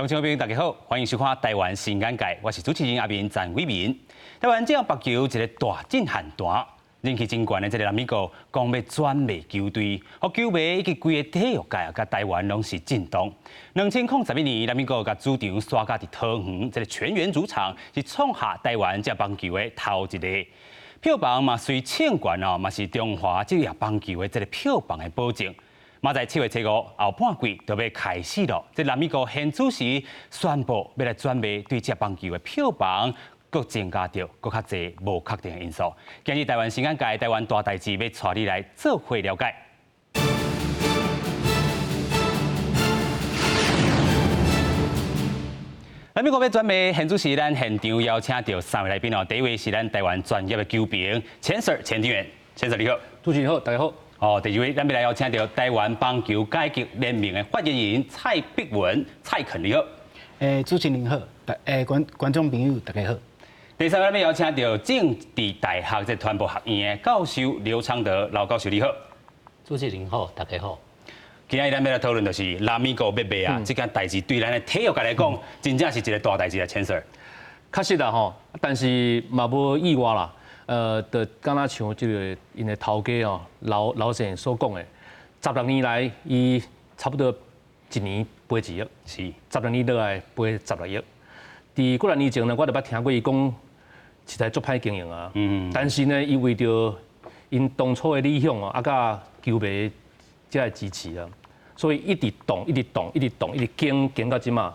鄉親朋友大家好，歡迎收看《台灣新眼界》，我是主持人阿明陳偉民。台灣這棒球一個大震撼彈，人氣真懸的這个拉米哥講欲轉賣球隊，予球迷以及規個體育界啊，佮台灣攏是震動。2011年，拉米哥共主場徙甲佇桃園，這个泉源主場是創下台灣這棒球的頭一个。票房嘛隨衝懸哦，嘛是中華職業棒球的這个票房的保證。嘛在7月初5後半季就欲開始囉。這拉米哥現主時宣布欲來轉賣，對這棒球的票房閣增加著閣較濟無確定的因素。今日台灣新眼界，台灣大代誌欲帶你來做伙了解。拉米哥欲轉賣，現主時咱現場邀請著三位來賓哦。第一位是咱台灣專業的球評，錢 Sir 錢廷元，錢 Sir 你好。主持人好，大家好。哦，第二位，咱欲來邀請著台灣棒球改革聯盟的發言人蔡碧文、蔡肯你好。主持人好，大觀眾朋友大家好。第三位，咱欲邀請著政治大學這傳播學院的教授劉昌德劉教授你好。主持人好，大家好。今仔日咱欲來討論就是拉米哥欲賣啊，這件代誌對咱的體育界來講，真正是一個大代誌啊，錢 Sir。確實啦吼，但是嘛無意外啦。就敢若像這个𪜶的頭家哦，劉劉先生所講的，16年來，伊差不多一年賠1億，16年落來賠16億。佇幾若年前呢，我就捌聽過伊講，實在足歹經營啊。但是呢，伊為著𪜶當初的理想哦，啊，佮球迷才會支持啊，所以一直動，一直動，一直動，一直經經到這馬。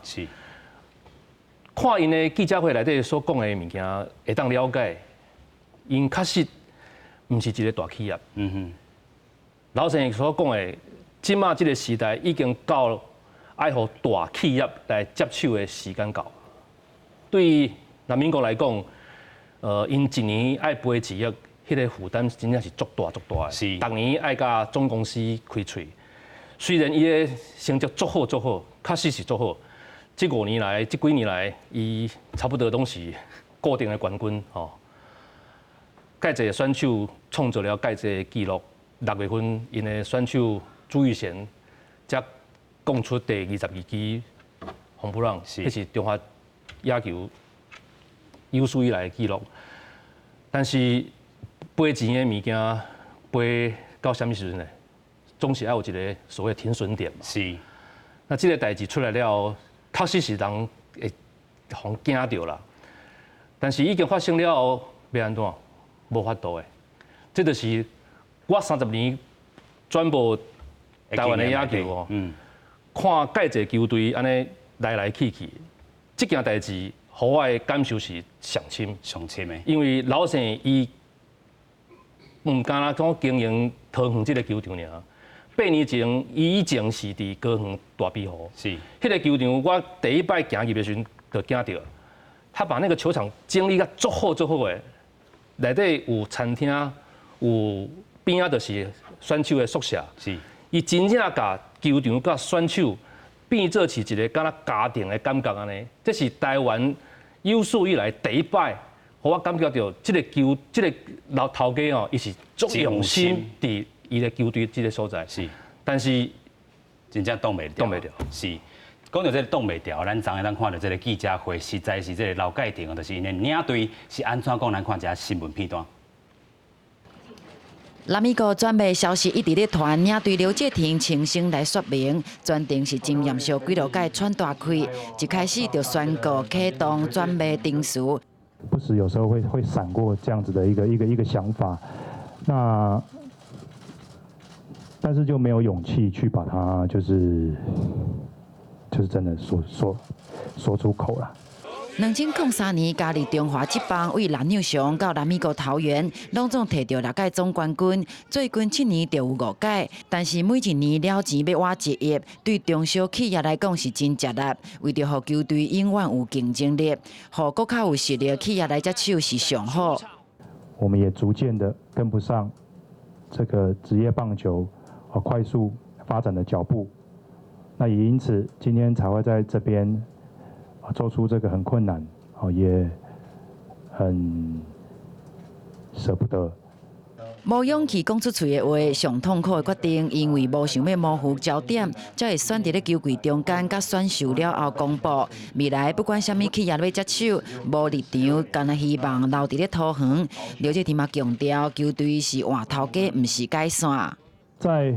看𪜶的記者會內底所講的物件，會當了解。𪜶確實毋是一个大企業。老先生所講的，這馬這个時代已經到愛予大企業來接手的時間到。對拉米哥來講，𪜶一年愛賠1億，彼个負擔真正是足大足大的。逐年愛佮總公司開喙，雖然伊的成績足好足好，確實是足好。這5年來，這幾年來，伊差不多攏是固定的冠軍吼。蓋濟選手創造了蓋濟紀錄，6月份𪜶的選手朱育賢才講出第22支紅布朗，這是中華野球有史以來的紀錄。但是賠錢的物件賠到啥物時陣呢？總是愛有一个所謂停損點嘛。那這个代誌出來了後，確實是人會予驚著啦。但是已經發生了後，欲按怎？無法度的，這就是我30年轉播台灣的野球哦，看蓋濟球隊按呢來來去去，這件代誌，予我的感受是上深。上深的。因為老生伊毋敢若講經營桃園這个球場爾，8年前伊以前是佇高雄大庇湖。彼个球場我第一擺行入的時陣就驚著，他把那個球場整理甲足好足好的。內底有餐廳，有邊仔就是選手的宿舍。伊真正共球場佮選手變做是一个敢若家庭的感覺按呢。這是台灣有史以來第一擺，予我感覺著這个球，這个老頭家哦，伊是足用心佇伊的球隊這个所在。但是真正擋袂擋袂牢。是。講著這个擋袂牢，咱昨下咱看著這个記者會，實在是這个劉介廷哦，就是𪜶的領隊是按怎講？咱看一下新聞片段。拉米哥轉賣消息一直咧傳，領隊劉介廷親身來說明，全程是真嚴肅，幾落擺喘大氣，一開始就宣告啟動轉賣程序。不時有時候會閃過這樣子的一個想法，那但是就沒有勇氣去把它就是真的說出口啦。2003年加入中華職棒，為藍鳥熊到拉米哥桃園，攏總提著六屆總冠軍，最近7年就有五屆。但是每一年了錢欲倚1億，對中小企業來講是真吃力。為著予球隊永遠有競爭力，予閣較有實力企業來接手是上好。我們也逐漸的跟不上這個職業棒球快速發展的腳步。那也因此，今天才會在這邊做出這個很困難，也很捨不得。無勇氣講出喙的話，上痛苦的決定，因為無想欲模糊焦點，才會選佇咧球季中間佮選秀了後公布。未來不管啥物企業欲接手，無立場，干焦希望留佇咧桃園。劉哲廷嘛強調，球隊是換頭家，毋是改線。在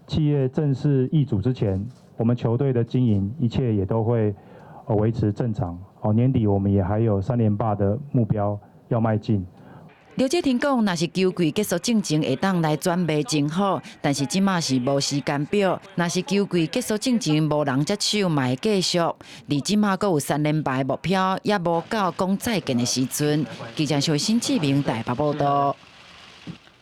企業正式易主之前，我們球隊的經營一切也都會維持正常。哦，年底我們也還有三連霸的目標要邁進。劉哲廷講，若是球季結束進前會當來轉賣真好，但是這馬是無時間表。若是球季結束進前無人接手，嘛會繼續。離這馬閣有三連敗目標，也無到講再見的時陣。記者邵新志明台北報道。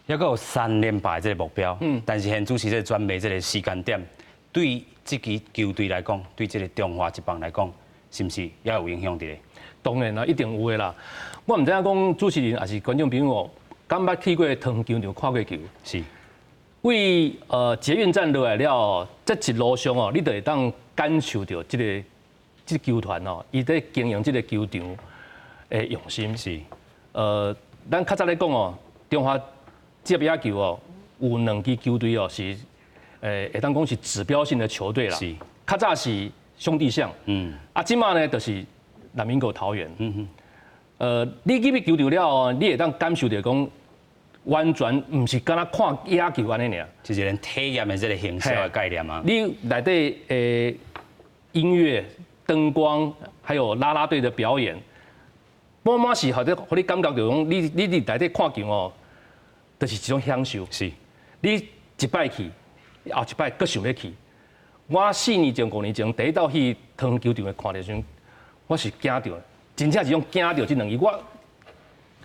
猶閣有三連敗這個目標，但是現主持這個轉賣這個時間點，對這支球隊來講，對這個中華職棒來講，是毋是也有影響佇咧？當然啦，一定有的啦。我毋知影講主持人抑是觀眾朋友，敢捌去過桃園球場看過球？是。對捷運站落來了，這一路上哦，你就會當感受著這個球團哦，伊佇經營這個球場的用心。咱較早咧講哦，中華職業野球哦，有兩支球隊哦是會當講是指標性的球隊啦。較早是兄弟象。啊，這馬呢就是拉米戈桃園。你入去球場了後，你會當感受著講，完全毋是干焦看野球按呢爾，就是連體驗的這個形式的概念啊。你內底音樂、燈光，還有啦啦隊的表演，滿滿是予你予你感覺著講，你佇內底看球哦，就是一種享受。你一擺去，後一擺閣想欲去。我4年前、5年前第一道去桃園球場的看著時陣，我是驚著，真正是用驚著這兩字。我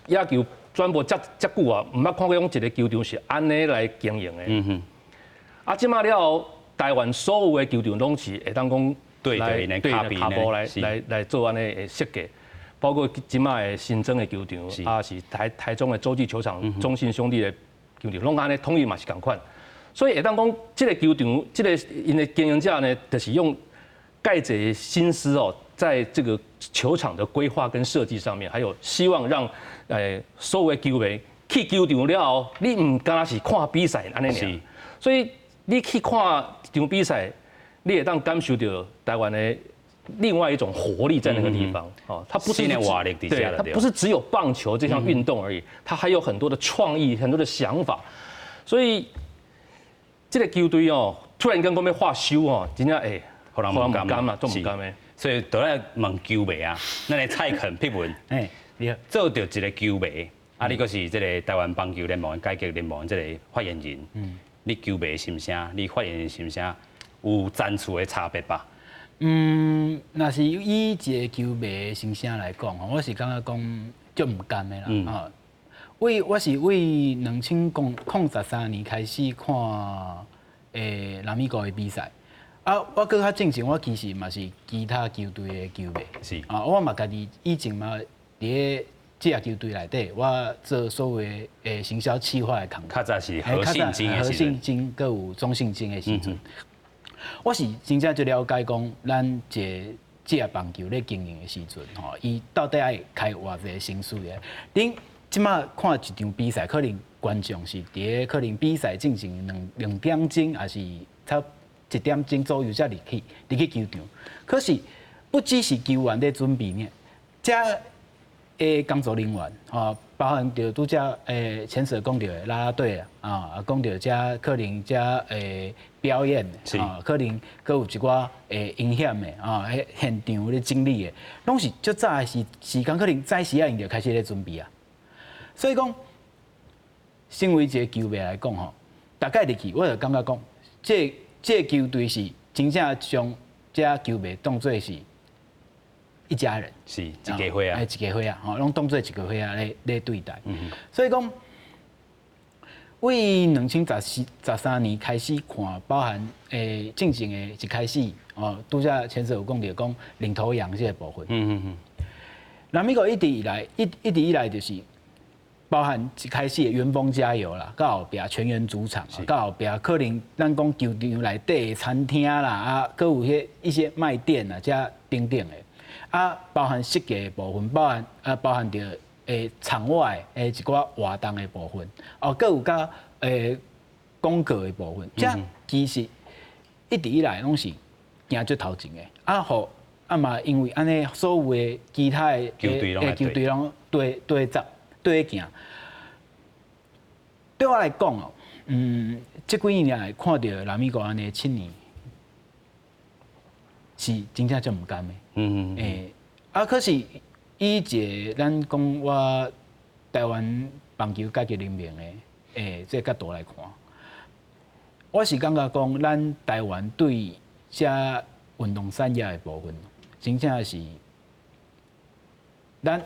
野球轉播遮遮久啊，毋捌看過講一個球場是按呢來經營的。啊，這馬了後，台灣所有的球場攏是會當講來對跤步來做按呢的設計，包括這馬的新莊的球場，啊是台中的洲際球場、中信兄弟的球場，攏按呢統一嘛是仝款。所以會當講，這個球場，這個𪜶的經營者呢，就是用蓋濟心思哦，在這個球場的規劃跟設計上面，還有希望讓所有的球迷去球場了後，你毋干焦是看比賽按呢爾，所以你去看一場比賽，你會當感受著台灣的另外一種活力在那個地方。哦，它不是對，它不是只有棒球這項運動而已，它還有很多的創意，很多的想法。所以這個球隊哦，突然間講欲劃收哦，真正會，予人毋甘嘛，足毋甘的。所以都來問球迷啊，咱的蔡肯碧文，做著一個球迷，啊，你閣是這個台灣棒球聯盟改革聯盟這個發言人，你球迷心聲，你發言人心聲，有層次的差別吧？嗯，若是以一個球迷的心聲來講，我是感覺講足毋甘的啦，吼。為我是為2013年開始看拉米戈的比賽。啊，我閣較進前，我其實嘛是其他球隊的球迷。啊，我嘛家己以前嘛佇咧這支球隊內底，我做所謂的行銷企劃的工作。較早是和信金的和信金，閣有中信金的時陣，我是真正就了解講，咱一個職業棒球咧經營的時陣，吼，伊到底愛開偌濟心思的？恁這馬看一場比賽，可能觀眾是佇咧可能比賽進行2點鐘，抑是差1點鐘左右才入去球場。可是不只是球員咧準備呢，遮的工作人員吼，包含著拄才前者講著的啦啦隊啊，啊講著遮可能遮表演啊，可能閣有一寡音響的啊，彼現場咧整理的，攏是足早的時間，可能早時仔𪜶就開始咧準備啊。所以講，身為一個球迷來講吼，逐擺入去，我就感覺講，這個球隊是真正將遮球迷當做是一家人，是一家伙啊，一家伙啊，吼，攏當做一家伙啊咧對待。所以講，為2014、13年開始看，包含進前的一開始，哦，拄才前者有講著講領頭羊這個部分。拉米戈一直以來，一直以來就是，包含一開始的元豐加油啦，到後壁全員主場，到後壁可能咱講球場內底的餐廳啦，啊，閣有彼一些賣店啊，遮等等的，啊，包含設計的部分，包含著場外的一寡活動的部分，哦，閣有佮廣告的部分，這其實一直以來攏是行足頭前的，啊，予啊嘛，因為按呢所有的其他的球隊攏球隊攏對對十對行。對我來講哦，這幾年來看著拉米戈按呢七年，是真正足毋甘的。啊，可是以一個咱講我台灣棒球改革聯盟的這個角度來看，我是感覺講，咱台灣對這運動產業的部分，真正是咱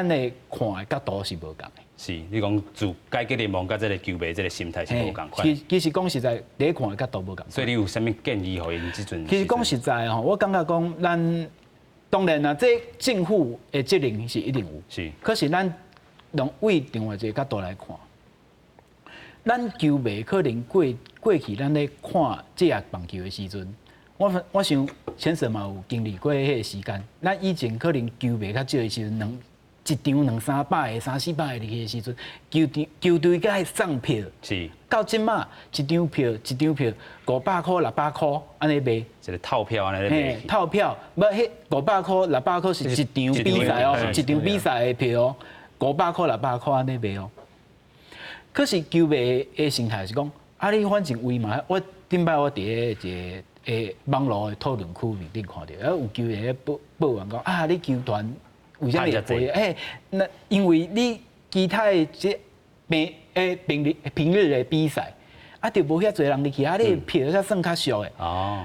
的看的角度是無仝的。是，你講自改革聯盟佮這個球迷這個心態是無仝款。其實講實在，佇看的角度無仝。所以你有啥物建議予𪜶這陣？其實講實在吼，我感覺講咱當然啦，這政府的責任是一定有。可是咱用為另外一個角度來看，咱球迷可能過去咱咧看這個棒球的時陣，我想先生嘛有經歷過彼個時間。咱以前可能球迷較少的時陣，一場兩三百個、三四百個入去的時陣，球場球隊閣愛送票。到這馬一張票一張票500箍600箍按呢賣。一個套票按呢賣。套票，無彼500箍600箍是一場比賽哦，一場比賽的票哦，500箍600箍按呢賣哦。可是球迷的心態是講，啊你反正位嘛，我頂擺我佇咧一個網路的討論區面頂看著，啊有球迷抱抱怨講，啊你球團為啥物會賠？那因為你其他的這平日的比賽，啊，就無遐濟人入去，啊，你票才算較俗的。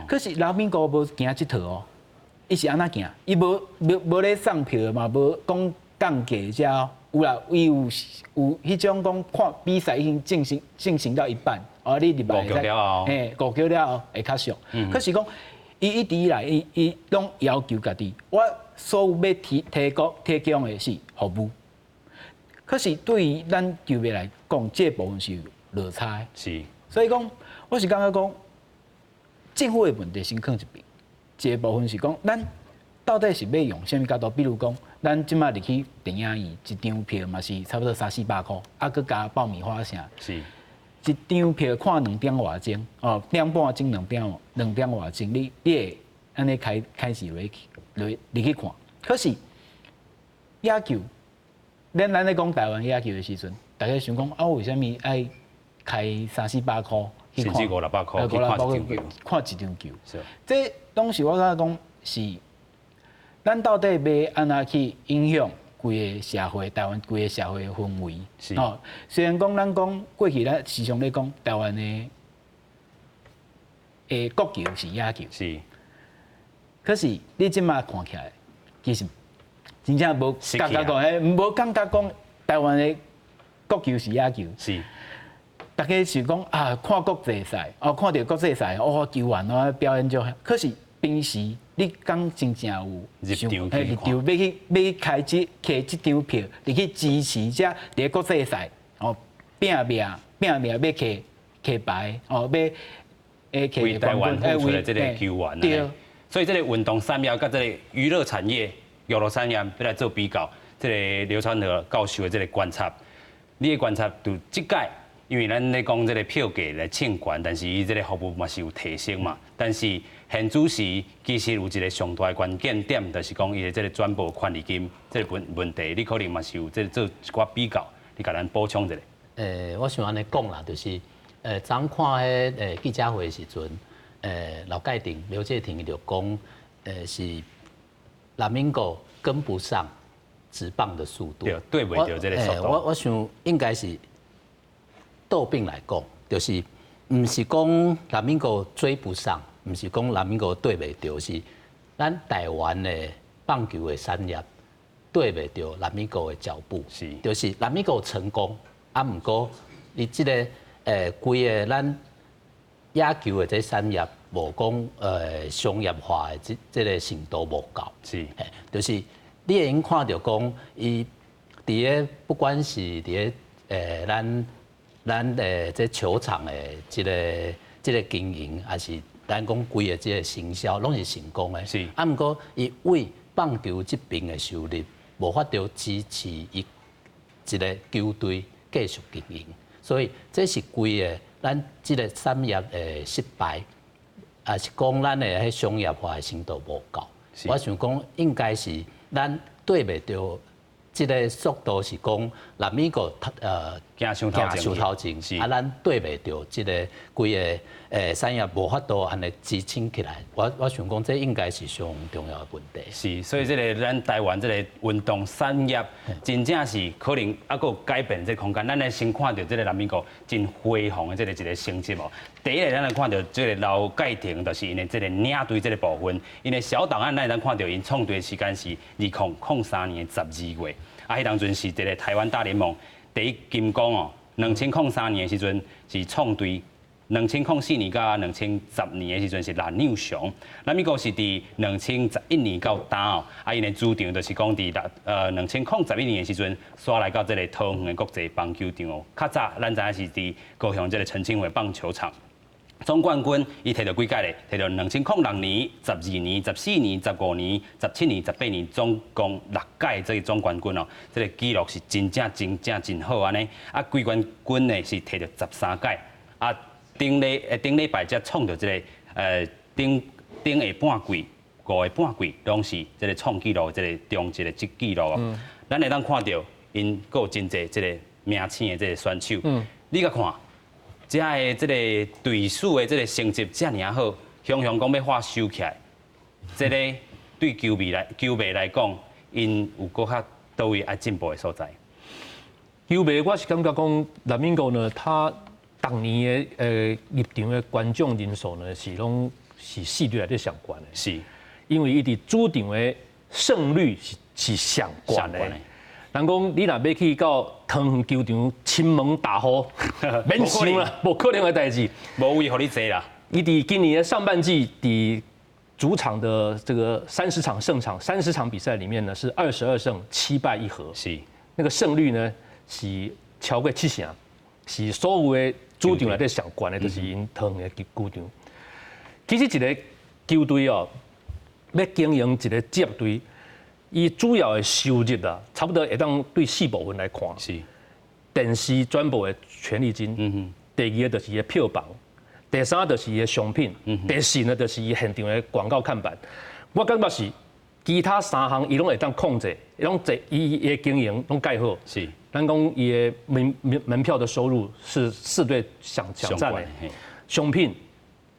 可是拉米戈無行這套哦，伊是按怎行？伊無咧送票嘛，無講降價遮有啦，伊有彼種講看比賽已經進行到一半，哦，你入來五局了後，五局了後會較俗。可是講，伊一直以來，伊攏要求家己，我所有欲提供的是服務。可是對於咱球迷來講，這部分是有落差的。所以講，我是感覺講，政府的問題先囥一邊，一個部分是講，咱到底是欲用啥物角度？比如講，咱這馬入去電影院，一張票嘛是差不多三四百箍，啊，閣加爆米花啥。一張票看兩點外鐘，哦，點半鐘兩點外鐘，你會按呢開始落去落入去看。可是野球，咱咧講台灣野球的時陣，大家想講啊，為啥物愛開三四百箍去看？甚至五六百箍去看一場球。看一場球。這當時我感覺講是，咱到底欲按怎去影響規个社會，台灣規个社會的氛圍？哦，雖然講咱講過去咱時常咧講台灣的國球是野球。可是你這馬看起來，其實真正無感覺講，無感覺講台灣的國球是野球。大家是講啊，看國際賽，哦，看著國際賽，哦，球員哦表演足。可是平時你敢真正有入場去入場欲去開這摕這張票入去支持這佇國際賽，哦，拼命拼命欲摕牌，哦，欲為台灣付出的這個球員。所以這個運動產業佮這個娛樂產業、娛樂產業欲來做比較，這個劉川和教授的這個觀察，你的觀察就這屆，因為咱咧講這個票價來衝懸，但是伊這個服務嘛是有提升嘛。但是現此時其實有一個上大的關鍵點，就是講伊的這個轉播權利金這個問題，你可能嘛是有這個做一寡比較，你共咱補充一下。我想按呢講啦，就是昨昏看彼記者會的時陣，劉介廷、劉介廷伊就講，是拉米戈跟不上職棒的速度。對，對袂著這個速度。我想應該是倒轉來講，就是毋是講拉米戈追不上，毋是講拉米戈對袂著，是咱台灣的棒球的產業對袂著拉米戈的腳步。就是拉米戈成功，啊，毋過伊這個規个咱野球的這產業，無講商業化的這個程度無夠。就是你會用看著講，伊佇咧不管是佇咧咱這球場的這個經營，還是咱講規个這個行銷，攏是成功的。啊，毋過伊為棒球這邊的收入，無法度支持伊一个球隊繼續經營，所以這是規个咱這个產業的失敗，抑是講咱的彼商業化的程度無夠。我想講應該是咱綴袂著這个速度是講拉米戈行傷頭行頭前，啊，咱綴袂著這个規个產業無法度按呢支撐起來。我想講這應該是上重要的問題。是，所以這个咱台灣這个運動產業真正是可能猶閣有改變這个空間。咱來先看著這个拉米戈真輝煌的這个一个成績哦。第一个，咱來看著這个劉蓋廷，就是𪜶的這个領隊這个部分，𪜶的小檔案，咱會當看著𪜶創隊的時間是2003年12月，啊，彼當陣是這个台灣大聯盟第一金剛哦，2003年的時陣是創隊。2004年佮2010年的時陣是藍鳥熊，拉米戈是佇2011年到今哦，啊，𪜶的主場就是講佇2011年的時陣，徙來到這个桃園的國際棒球場哦。較早咱知影是佇高雄這个陳清偉棒球場。總冠軍伊摕著幾屆咧？摕著2006年、12年、14年、15年、17年、18年，總共六屆這个總冠軍哦。這个紀錄是真正真正真好按呢。啊，季冠軍呢是摕著13屆，啊。頂禮拜才創著這个頂頂下半季五個半季攏是這个創紀錄，這个中這个這紀錄哦。咱會當看著𪜶閣有真濟這个明星的這个選手。你共看，遮的這个隊數的這个成績遮爾好，雄雄講欲話收起來，這个對球迷來講，𪜶有閣較佗位愛進步的所在。球迷我是感覺講，拉米戈呢，他逐年的入場的觀眾人數呢，是攏是四隊內底上懸的。因為伊佇主場的勝率是上懸的。人講你若欲去到桃園球場親門踏戶，免想啦，無可能的代誌，無位予你坐啦。伊佇今年的上半季，佇主場的這個三十場勝場，三十場比賽裡面呢，是22勝7敗1和。那個勝率呢是超過七成，是所有的主場內底上懸的，就是𪜶桃園的球場。其實一个球隊哦，欲經營一个職業隊，伊主要的收入啊，差不多會當對四部分來看。電視轉播的權利金。第二个就是伊的票房，第三就是伊的商品，第四呢就是伊現場的廣告看板。我感覺是其他三項伊攏會當控制，攏這伊的經營攏蓋好。咱講伊的門票的收入是四隊上上讚的，商品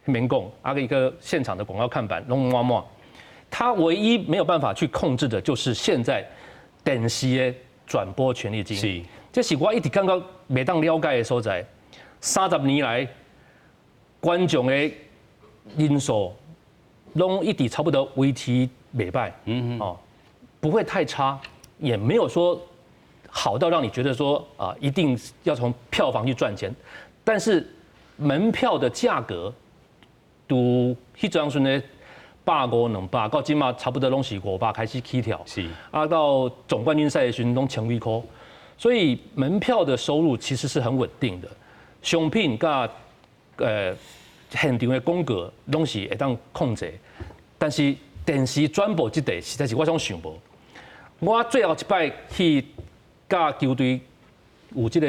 免講，啊一個現場的廣告看板攏滿滿。他唯一沒有辦法去控制的，就是現在電視的轉播權利金。這是我一直感覺袂當了解的所在。30年來，觀眾的人數攏一直差不多維持袂䆀，哦，不會太差，也沒有說好到讓你覺得說啊，一定要從票房去賺錢。但是門票的價格，都彼當陣呢，百五兩百，到這馬差不多攏是500開始起跳。啊，到總冠軍賽的時陣攏千幾箍，所以門票的收入其實是很穩定的。商品佮現場的廣告攏是會當控制，但是電視轉播這塊實在是我想想無。我最後一擺去佮球隊有這個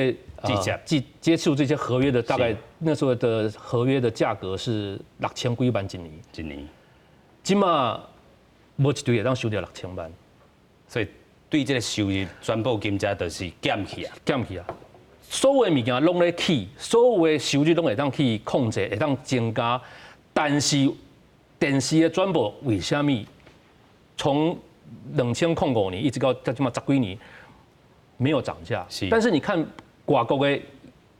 接觸這些合約的，大概那時候的合約的價格是六千幾萬一年。一年。這馬無一隊會當收著六千萬，所以對這個收入轉播金這就是減去啊，減去啊。所有的物件攏咧起，所有的收入攏會當去控制，會當增加，但是電視的轉播為啥物從2005年一直到這馬十幾年沒有漲價？但是你看外國的，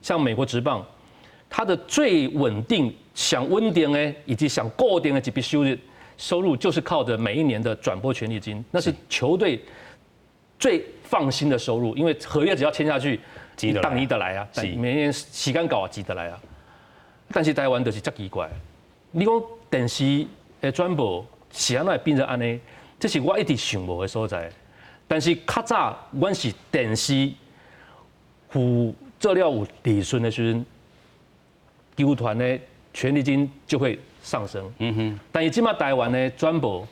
像美國職棒，它的最穩定、上穩定的以及上固定的一筆收入，就是靠着每一年的轉播權利金，那是球隊最放心的收入，因為合約只要簽下去，當年得來啊，每年時間到啊，錢就來啊。但是台灣就是遮奇怪，你講電視的轉播是按怎會變成按呢？這是我一直想無的所在。但是較早阮是電視付做了有利潤的時陣，球團的權利金就會上升。但是這馬台灣的轉播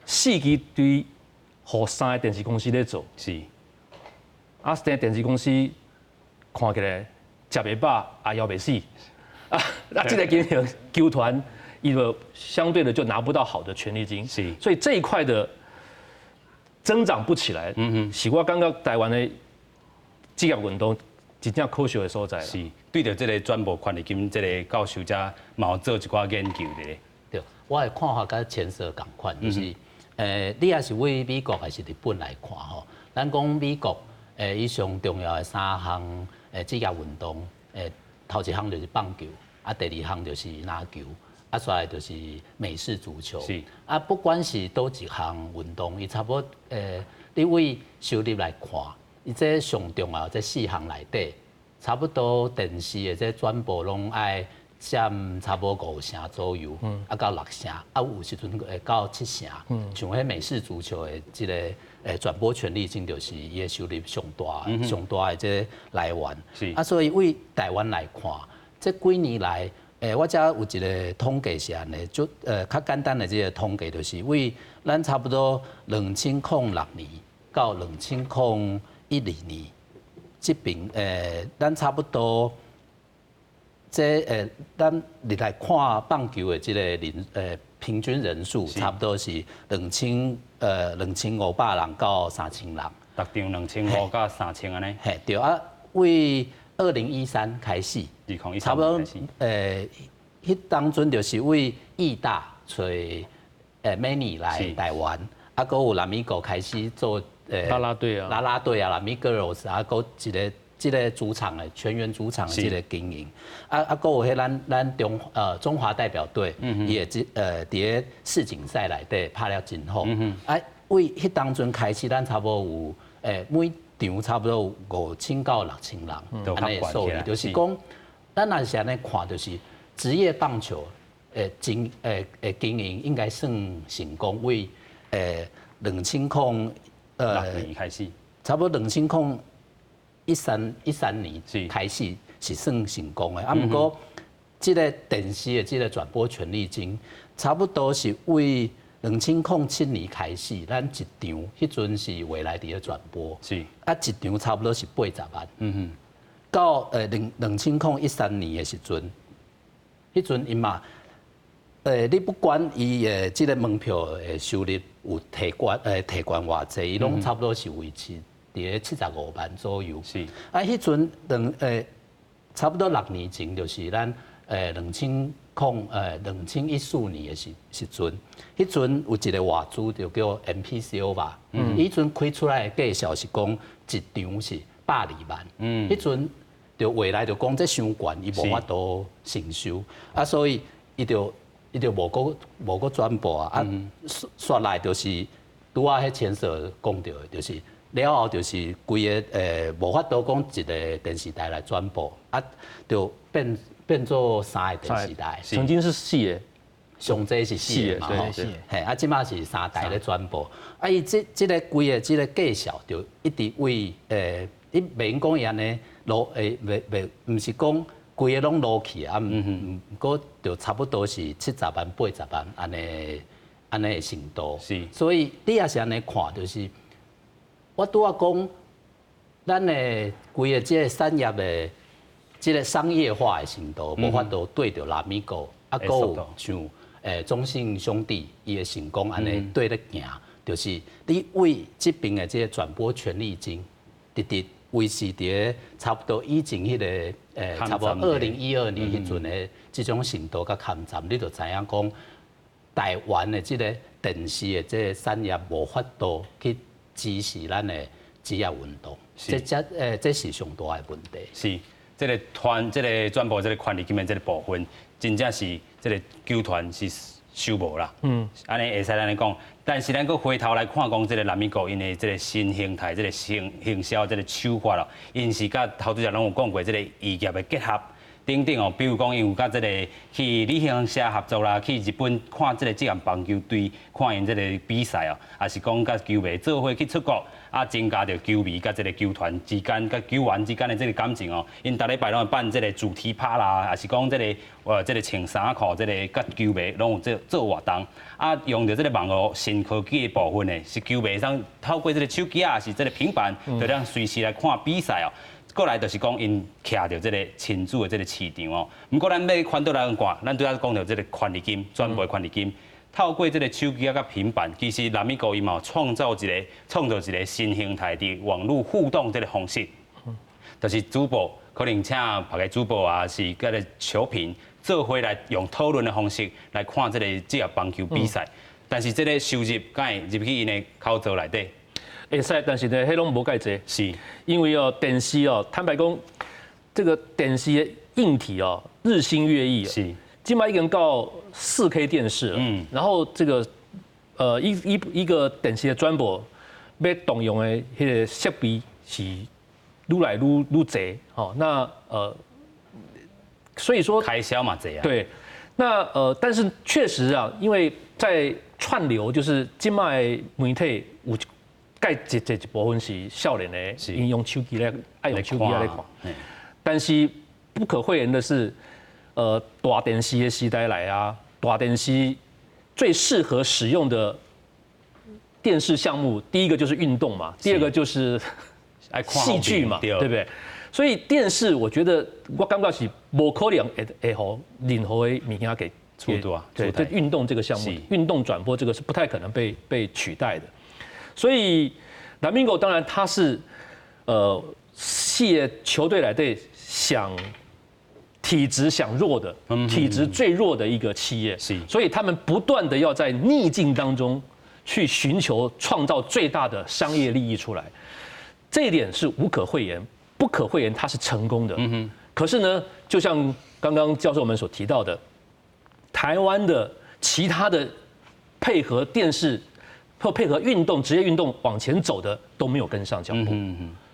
四支隊予三个電視公司咧做。啊，現在電視公司看起來食袂飽，也枵袂死，啊，那這個經營球團，伊就相對的就拿不到好的權利金，所以這一塊的增長不起來，是我感覺台灣的職業運動真正可惜的所在。是，對著這个轉播權利金，這个教授遮嘛有做一寡研究的。對，我的看法佮前者仝款，就是，你若是對美國還是日本來看吼，咱講美國，伊上重要的三項職業運動，頭一項就是棒球，啊，第二項就是籃球，啊，煞來就是美式足球。啊，不管是佗一項運動，伊差不多，你對收入來看，伊這上重要這四項內底，差不多電視的這轉播攏愛佔差不多五成左右，啊到六成，啊有時陣會到七成。像彼美式足球的這个轉播權利金，就是伊的收入上大、上大的這个來源。啊，所以對台灣來看，這幾年來，我遮有一个統計是按呢，就較簡單的這个統計，就是對咱差不多2006年到2012年，這邊咱差不多。這咱入來看棒球的這个人平均人數，差不多是2500人到3000人。逐場2500到3000按呢？嘿，對啊，對2013開始，差不多彼當陣就是對義大揣Manny 來台灣，啊，閣有拉米哥開始做啦啦隊啊，啦啦隊啊，拉米哥羅斯啊，閣一个這个主場的全員主場的這个經營，啊，閣有彼咱中華代表隊，伊會這佇咧世錦賽內底拍了真好，啊，對彼當陣開始，咱差不多有每場差不多有5000到6000人，按呢數字，就是講，咱若是按呢看，就是職業棒球經營應該算成功，對2006年開始，差不多2013年開始是算成功的，啊，毋過這个電視的這个轉播權利金，差不多是對2007年開始，咱一場彼陣是未來佇咧轉播，啊，一場差不多是80萬，到2013年的時陣，彼陣伊嘛，你不管伊這个門票的收入有提懸偌濟，伊攏差不多是維持佇咧75萬左右。啊，彼陣差不多6年前，就是咱2014年的時陣，彼陣有一个外資就叫 MPCO 吧，彼陣開出來的價數是講一場是120萬。彼陣就未來就講這傷懸，伊無法度承受，啊，所以伊就無閣轉播啊，啊，煞來就是拄仔彼前所講著的，就是了後就是規个無法度講一个電視台來轉播，啊，就變做三个電視台。曾經是四个，上濟是四个嘛吼，嘿，啊，這馬是三台咧轉播，啊，伊這个規个這个價數就一直為你袂用講伊按呢落袂，毋是講規个攏落去啊，毋過就差不多是70萬、80萬按呢的程度。所以你也是按呢看，就是我拄仔講，咱的規个這个產業的這个商業化的程度，無法度對著拉米哥，啊，閣有像中信兄弟伊的成功按呢對咧行，就是你對這邊的這个轉播權利金，直直維持佇咧差不多以前彼个差不多2012年彼陣的這種程度佮坎站，你就知影講台灣的這个電視的這个產業無法度去支持咱的職業運動，這是上大的問題。是，這个團，這个轉播這个權利金的這个部分，真正是這个球團是收無啦。按呢會使按呢講，但是咱閣回頭來看講，這个拉米哥𪜶的這个新形態、這个行銷這个手法啦，𪜶是佮頭拄才攏有講過，這个異業的結合，等等哦，比如講𪜶有佮這个去旅行社合作啦，去日本看這个職業棒球隊，看𪜶這个比賽哦，抑是講佮球迷做伙去出國，啊，增加著球迷佮這个球團之間、佮球員之間的這个感情哦。𪜶逐禮拜攏會辦這个主題趴啦，抑是講這个穿衫褲，這个佮球迷攏有做做活動，啊，用著這个網路新科技的部分呢，是球迷會當透過這个手機啊，抑是這个平板，就通隨時來看比賽哦。過來就是講，𪜶徛著這个親子的這个市場哦。毋過咱欲翻轉來看，咱拄仔講著這个權利金，轉播權利金，透過這个手機佮平板，其實拉米哥伊嘛有創造一个新形態的網路互動這个方式，就是主播可能請別个主播啊，是佮个球評做伙來用討論的方式來看這个職業棒球比賽。但是這个收入敢會入去𪜶的口袋內底？會使，但是呢，彼攏無蓋濟。因為哦，電視哦，坦白講，這個電視的硬體哦，日新月異。這擺已經到4K 電視了。然後這個一個電視的轉播，欲動用的彼个設備是愈來愈濟。吼，那所以說開銷嘛濟啊。對。那但是確實啊，因為在串流，就是這擺媒體有蓋一一一部分是少年的，𪜶用手機來愛用手機來看。但是不可諱言的是，大電視的時代來啊，大電視最適合使用的電視項目，第一個就是運動嘛，第二個就是戲劇嘛，對不對？所以電視，我覺得我感覺是無可能會予任何的物件給取代。對，對，運動這個項目，運動轉播這個是不太可能被取代的。所以，拉米戈當然他是，企業球隊內底上體質上弱的，體質最弱的一個企業，所以他們不斷的要在逆境當中去尋求創造最大的商業利益出來，這一點是無可諱言，不可諱言，它是成功的。可是呢，就像剛剛教授們所提到的，台灣的其他的配合電視或配合運動、職業運動往前走的都沒有跟上腳步，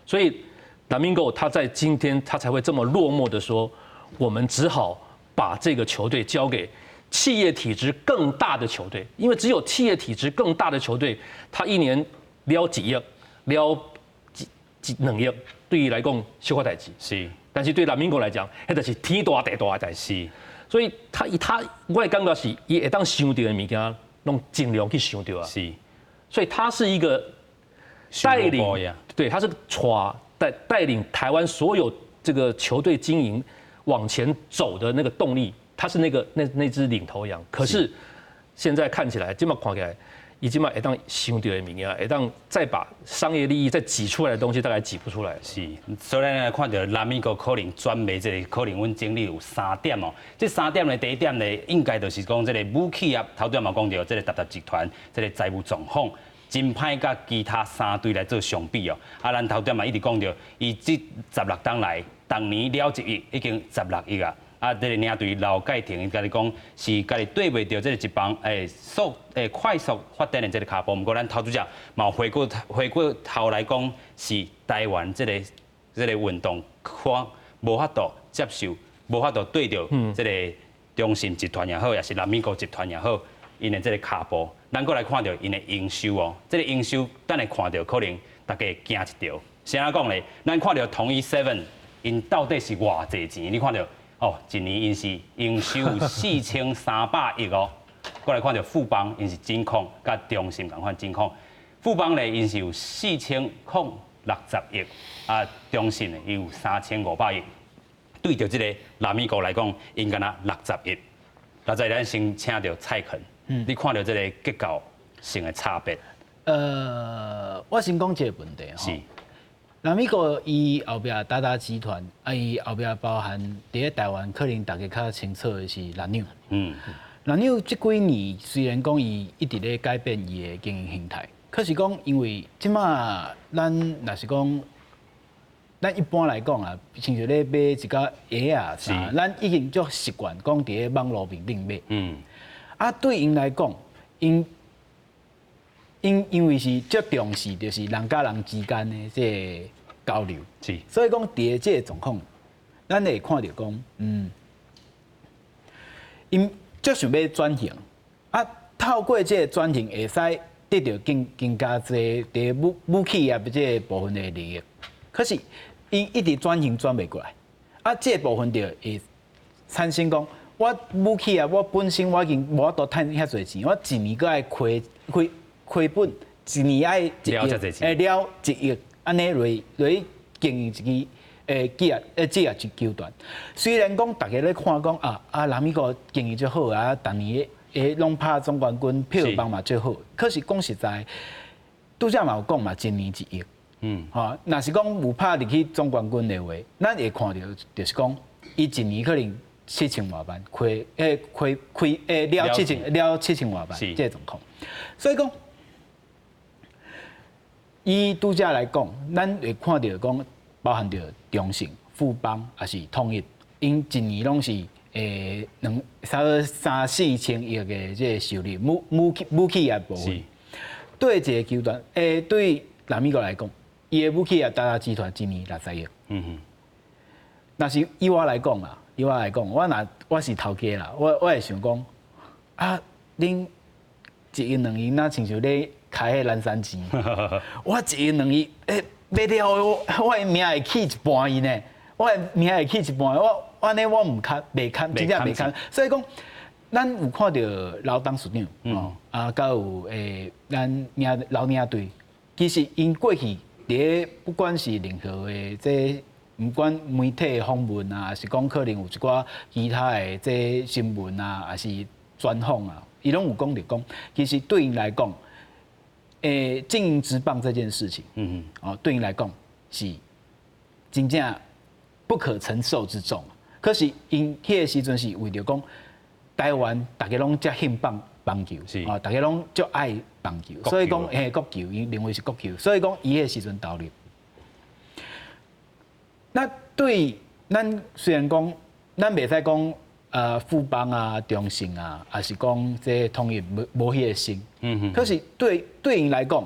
所以拉米戈他在今天他才會這麼落寞的說，我們只好把這個球隊交給企業體質更大的球隊，因為只有企業體質更大的球隊，他一年撈幾億、撈幾幾兩億，對伊來講小可代誌。但是對拉米戈來講，彼就是天大地大的代誌。所以他我的感覺是，伊會當想著的物件，攏盡量去想著啊。所以他是一個帶領，對，他是帶領台灣所有這個球隊經營往前走的那個動力，他是那隻領頭羊。可是現在看起來，這擺看起來，伊這擺會當想著的物件，會當再把商業利益再擠出來的東西，大概擠不出來。是，所以咱來看著拉米哥可能轉賣這个，可能阮整理有三點哦。這三點呢，第一點呢，應該就是講這个母企業，頭拄嘛講著這个達達集團，這个財務狀況真歹佮其他三隊來做相比哦。啊，咱頭拄嘛一直講著，伊這16冬來，逐年了一億，已經十六億啊。啊，這个領隊劉介廷，伊家己講是家己綴袂著這个職棒快速發展的這个跤步。毋過咱頭拄才嘛回過頭來講，是台灣這个運動看無法度接受，無法度綴著這个中信集團也好，抑是拉米哥集團也好，𪜶的這个跤步。咱閣來看著𪜶的營收哦，這个營收等下看著可能大家會驚一跳。是按怎講咧？咱看著統一 Seven，𪜶到底是偌濟錢？你看著哦，一年𪜶是營收有4300億哦。閣來看著富邦，𪜶是金控，佮中信仝款金控。富邦咧，𪜶是有4060億，啊，中信咧，伊有3500億。對著這个拉米哥來講，𪜶敢若六十億。六十億，咱先請著蔡肯，你看著這个結構性的差別。我先講一個問題吼。拉米哥伊後壁達達集團，啊，伊後壁包含佇咧台灣，可能大家較清楚的是藍鳥。藍鳥這幾年雖然講伊一直咧改變伊的經營形態，可是講因為這擺咱若是講，咱一般來講啊，親像咧買一個鞋仔啥，咱已經足習慣講佇咧網路面頂買。啊，對𪜶來講，𪜶因為是足重視，就是人佮人之間的這个交流，所以講佇咧這个狀況，咱會看著講，𪜶足想欲轉型，啊，透過這個轉型會使得著更加濟佇母企業這個部分的利益。可是𪜶一直轉型轉袂過來，啊，這個部分就會產生講，我母企業我本身我已經無法度趁遐濟錢，我一年閣愛虧本，一年愛一億，了1億，按呢落落去經營一支職業球團。雖然講大家咧看講啊，拉米哥經營足好啊，逐年攏拍總冠軍，票房嘛足好。可是講實在，拄才嘛有講嘛，一年1億。吼，若是講有拍入去總冠軍的話，咱會看著就是講，伊一年可能七千外萬虧，虧虧了七千外萬，這個狀況。所以講，以拄才來講，咱會看著講，包含著中信、富邦，抑是統一，𪜶一年攏是兩差不多三四千億的這個收入，母企業部分。對一個球團，對拉米哥來講，伊的母企業大大集團一年60億。若是以我來講啦，以我來講，我若我是頭家啦，我會想講，啊，恁一億兩億，若親像咧開彼南山錢，我一億兩億，欲了我的命會去一半去呢，我的命會去一半，我按呢我毋堪，袂堪，真正袂堪。所以講，咱有看著老董事長，哦，啊，佮有咱老領隊，其實𪜶過去佇咧不管是任何的這，毋管媒體訪問啊，抑是講可能有一寡其他的這新聞啊，抑是專訪啊，伊攏有講著講，其實對𪜶來講，經營職棒這件事情，哦，對𪜶來講是真正不可承受之重。可是𪜶彼個時陣是為著講台灣大家攏遮興棒球，啊，大家攏足愛棒球，所以講嘿國球，𪜶認為是國球，所以講伊彼個時陣投入。那對咱雖然講，咱袂使講富邦啊、中信啊，抑是講這統一無彼個心。可是對𪜶來講，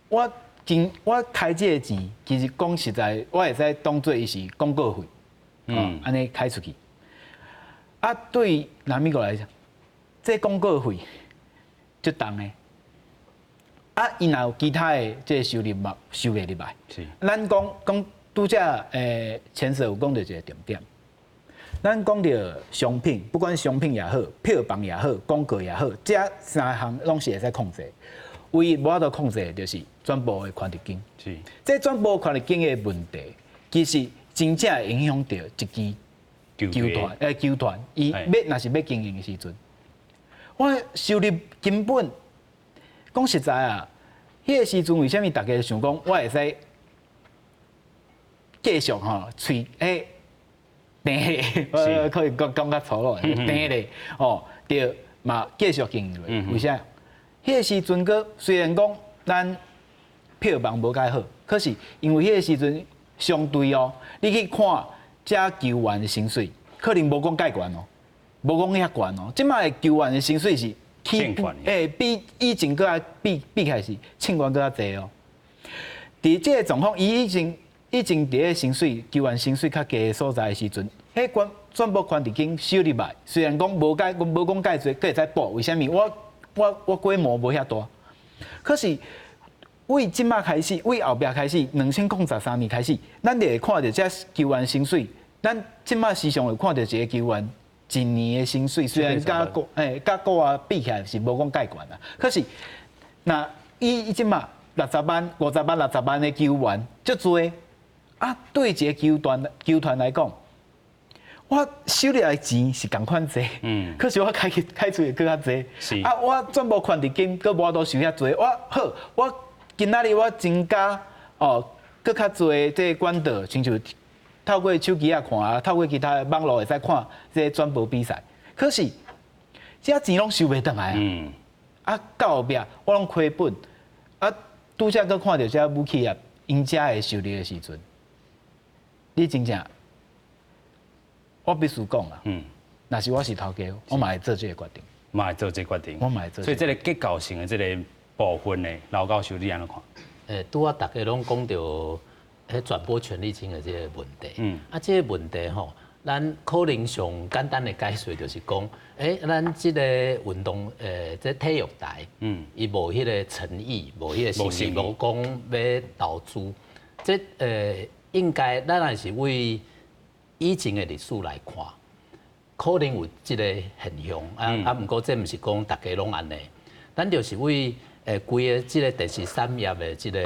我開這個錢，其實講實在，我會使當做伊是廣告費，按呢開出去。啊，對拉米哥來講，這廣告費足重的。啊，伊若有其他的這個收入嘛，收袂入來。咱講講拄才前世有講著一個重點。咱講著商品，不管商品也好，票房也好，廣告也好，這三項攏是會使控制。唯一無法度控制的就是轉播的權利金。這轉播權利金的問題，其實真正會影響著一支球團，伊欲若是欲經營的時陣，我收入根本講實在啊，彼個時陣為啥物大家想講我會使繼續吼喙甜咧，我可以講講較粗魯，甜咧哦，對嘛繼續經營落。為啥？彼個時陣閣雖然講咱票房無蓋好，可是因為彼個時陣相對哦，你去看遮球員的薪水，可能無講蓋懸哦，無講遐懸哦。這擺的球員的薪水是起比以前閣較比起來是凊懸閣較濟哦。佇這個狀況，伊已經佇咧薪水球員薪水較低的所在的時陣，彼關轉播權利金收入來，雖然講無講蓋濟，閣會使補。為啥物？我規模無遐大，可是為這擺開始，為後壁開始，2013年開始，咱就會看著這球員薪水。咱這擺時常會看著一個球員一年的薪水，雖然佮國外比起來是無講蓋懸啦，可是若以這擺60萬、50萬、60萬的球員足濟啊，對一個球團來講，我收入來的錢是仝款濟，可是我開出的閣較濟，啊，我轉播權利金閣無法度收遐濟，我好，我今仔日我增加哦，閣較濟這個管道，親像透過手機仔看啊，透過其他的網路會使看這個轉播比賽，可是這錢攏收袂轉來啊，啊，到後壁我攏虧本，啊，拄才閣看著這母企業𪜶遮的收入的時陣，你真正。我必須講啦，若是我是頭家，我嘛會做這個決定，嘛會做這個決定，我嘛會做。所以這個結構性的這個部分呢，劉教授你按怎看？拄仔逐家攏講著彼轉播權利金的這个問題。啊，這个問題吼，咱可能上簡單的解釋就是講，咱這个運動這體育台，伊無彼個誠意，無彼個心意，無講欲投資，這應該咱若是為以前的歷史來看，可能有這个現象，啊，毋過這毋是講逐家攏按呢，咱就是為規个這个電視產業的這个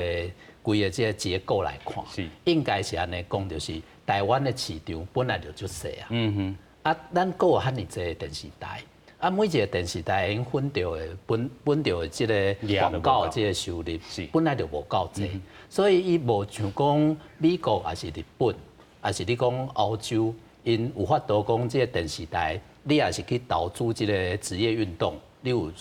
規个這个結構來看，應該是按呢講，就是台灣的市場本來就足細啊。啊，咱閣有遐爾濟電視台，啊，每一个電視台𪜶分著的分著的這个廣告的這个收入，本來就無夠濟，所以伊無像講美國抑是日本，抑是你講歐洲，𪜶有法度講這个電視台，你若是去投資這个職業運動，你有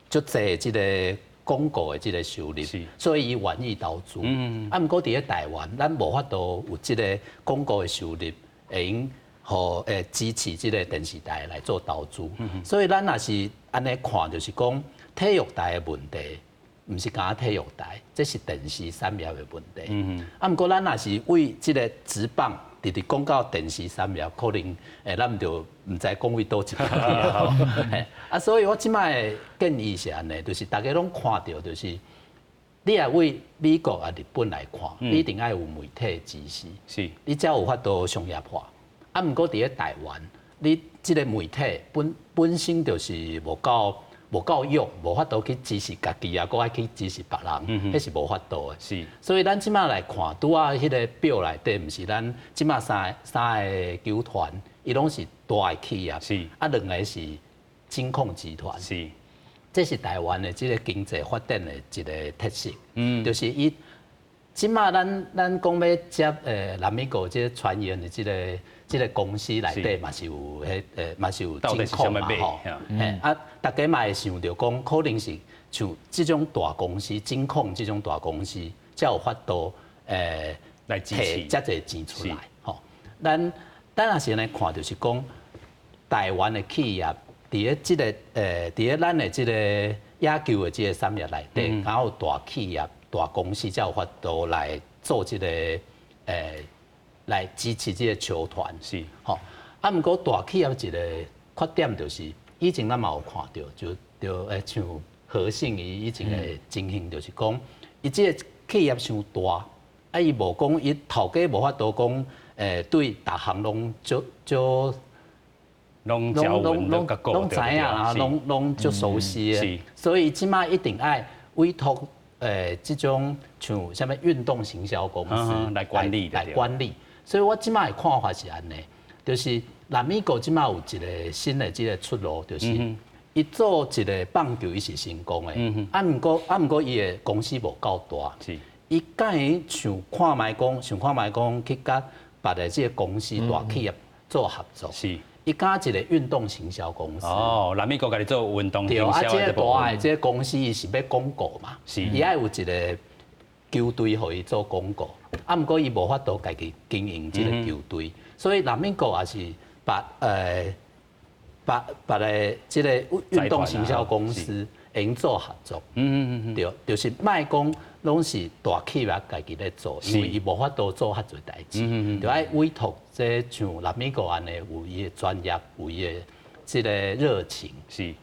足濟這个廣告的這个收入，所以伊願意投資。啊，毋過佇咧台灣，咱無法度有這个廣告的收入，會用予支持這个電視台來做投資。所以咱若是按呢看，就是講體育台的問題，毋是干焦體育台，這是電視產業的問題。啊，毋過咱若是為這个職棒，直直講到電視產業，可能咱就毋知講佇佗一邊。啊，所以我這擺的建議是按呢，就是逐家攏看著，就是你若為美國啊、日本來看，你一定愛有媒體的支持，你才有法度商業化。啊，毋過佇咧台灣，你這个媒體本身就是無夠勇，無法度去支持家己啊，閣愛去支持別人，彼是無法度的。所以咱這擺來看，拄仔彼个表內底，毋是咱這擺三个球團，伊攏是大的企業。啊，兩个是金控集團。這是台灣的這个經濟發展的一个特色。就是伊這擺咱講欲接拉米哥這个傳言的這个公司內底嘛是有彼嘛是有金控嘛吼。啊，逐家嘛會想著講，可能是像這種大公司、金控這種大公司，才有法度來支持遮濟錢出來。吼，咱若是按呢看，就是講台灣的企業佇咧這个佇咧咱的這个野球的這个產業內底，敢有大企業、大公司才有法度來做這个來支持這个球團。吼，啊，毋過大企業一个缺點就是，以前咱嘛有看著，就像和信伊以前的情形，就是講，伊這个企業傷大，啊，伊無講伊頭家無法度講，對逐項攏足足攏攏知影啦，攏足熟悉的，所以這擺一定愛委託這種像啥物運動行銷公司來管理來管理。所以我這擺的看法是按呢，就是拉米哥這擺有一个新的這个出路，就是伊做一个棒球伊是成功的，啊，毋過伊的公司無夠大，伊敢會想看覓講，想看覓講去佮別的這个公司大企業做合作。伊敢一个運動行銷公司。哦，拉米哥家己做運動行銷。對，啊，這个大的這个公司伊是欲廣告嘛，伊愛有一个球隊予伊做廣告，啊，毋過伊無法度家己經營這个球隊，所以拉米哥也是別个這个運動行銷公司會用做合作。對，就是莫講攏是大企業家己咧做，因為伊無法度做遐濟代誌，就愛委託這像拉米哥按呢有伊的專業，有伊的這个熱情，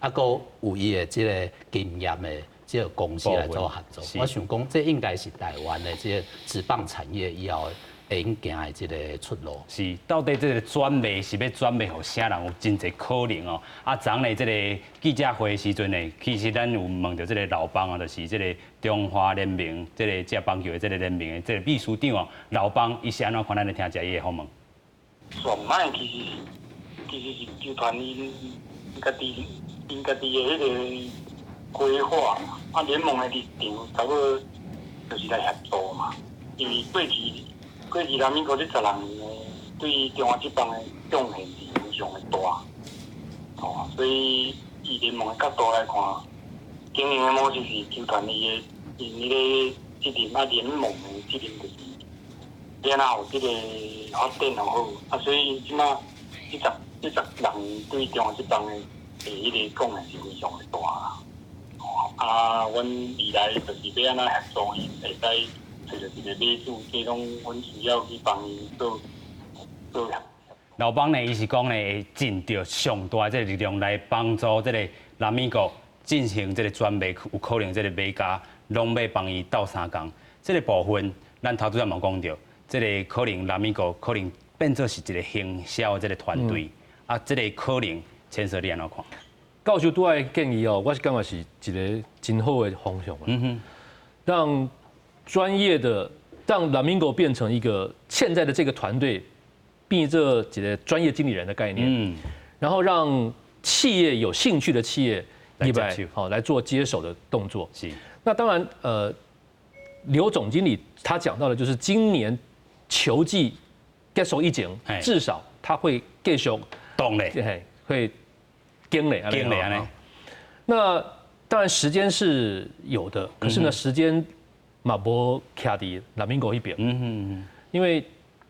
啊，閣有伊的這个經驗的這个公司來做合作。我想講，這應該是台灣的這个職棒產業以後會用行的這个出路。是，到底這个轉賣是欲轉賣予啥人？有真濟可能哦。啊，昨昏這个記者會的時陣呢，其實咱有問著這个老邦啊，就是這个中華聯盟這个職棒球的這个聯盟的這个秘書長哦，老邦伊是按怎看？咱來聽一下伊的訪問。轉賣其實是球團𪜶家己的彼个規劃，啊，聯盟的立場差不多就是來協助嘛。因為過去拉米哥這16年對中華職棒的貢獻是非常的大，哦，所以以聯盟的角度來看，經營的模式是球團伊的𪜶个責任，啊，聯盟的責任就是你若有這个發展就好，啊，所以這擺這16年對中華職棒的彼个貢獻是非常的大啦。哦。啊，阮未來就是欲按怎協助伊，會使揣著一個買主，這攏阮需要去幫伊做做。老邦呢，伊是講呢，會盡著上大的這個力量來幫助這個拉米哥進行這個轉賣，有可能這個買家攏欲幫伊鬥相共。這個部分，咱頭拄仔嘛講著，這個可能拉米哥可能變做是一個行銷的這個團隊，啊，這個可能千說你按怎看？教授拄仔建議哦，我是感覺是一個真好的方向。讓專業的，讓拉米哥變成一個現在的這個團隊，變做一個專業經理人的概念，然後讓企業有興趣的企業來接手，好來做接手的動作。那當然，劉總經理他講到的就是今年球季結束以前，至少他會繼續動咧，會經理經理按呢。那當然時間是有的，可是呢，時間嘛無徛佇拉米哥彼邊。因為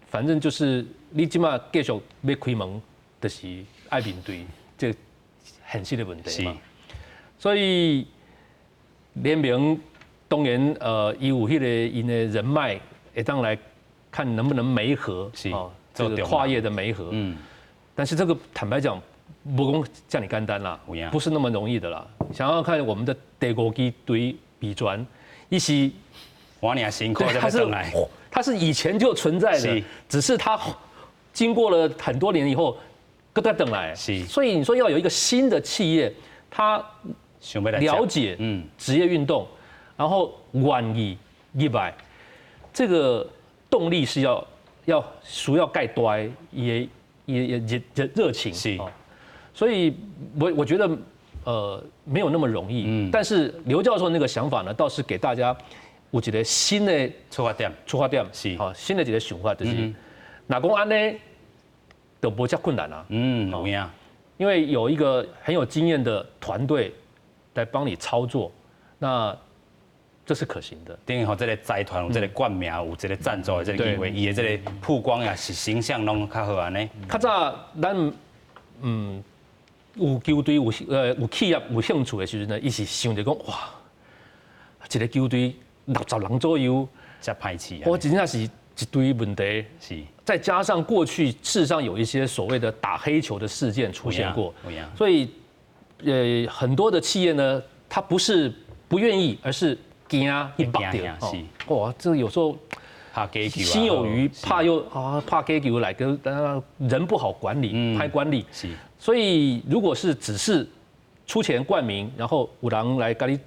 反正就是你這馬繼續欲開門，就是愛面對這現實的問題嘛。所以聯盟當然伊有彼個𪜶的人脈，會當來看能不能媒合，哦，這個跨業的媒合。但是這個坦白講，無講遮爾簡單啦，不是那麼容易的啦。想要看我們的第五支隊味全，伊是我爾辛苦才轉來，它是以前就存在的，只是它經過了很多年以後，閣再轉來。所以你說要有一個新的企業，他了解職業運動，然後願意入來，這個動力是要需要蓋大也也也熱熱情。所以我覺得沒有那麼容易。但是劉教授那個想法呢，倒是給大家有一個新的出發點，出發點是好新的一個想法，就是若講按呢，就無遮困難啦。有影。因為有一個很有經驗的團隊來幫你操作，那這是可行的。等於予這個財團有這個冠名，有這個贊助的這個機會，伊的這個曝光也是形象攏較好按呢。較早咱有球隊有企業有興趣的時陣呢，伊是想著講哇，一個球隊60人左右，遮歹市啊！我真正是一堆問題。再加上過去事實上有一些所謂的打黑球的事件出現過，所以很多的企業呢，他不是不願意，而是驚去縛著。哇，這有時候怕假球，心有餘怕又啊怕假球來跟人不好管理，歹管理。所以如果是只是出錢冠名，然後有人來共你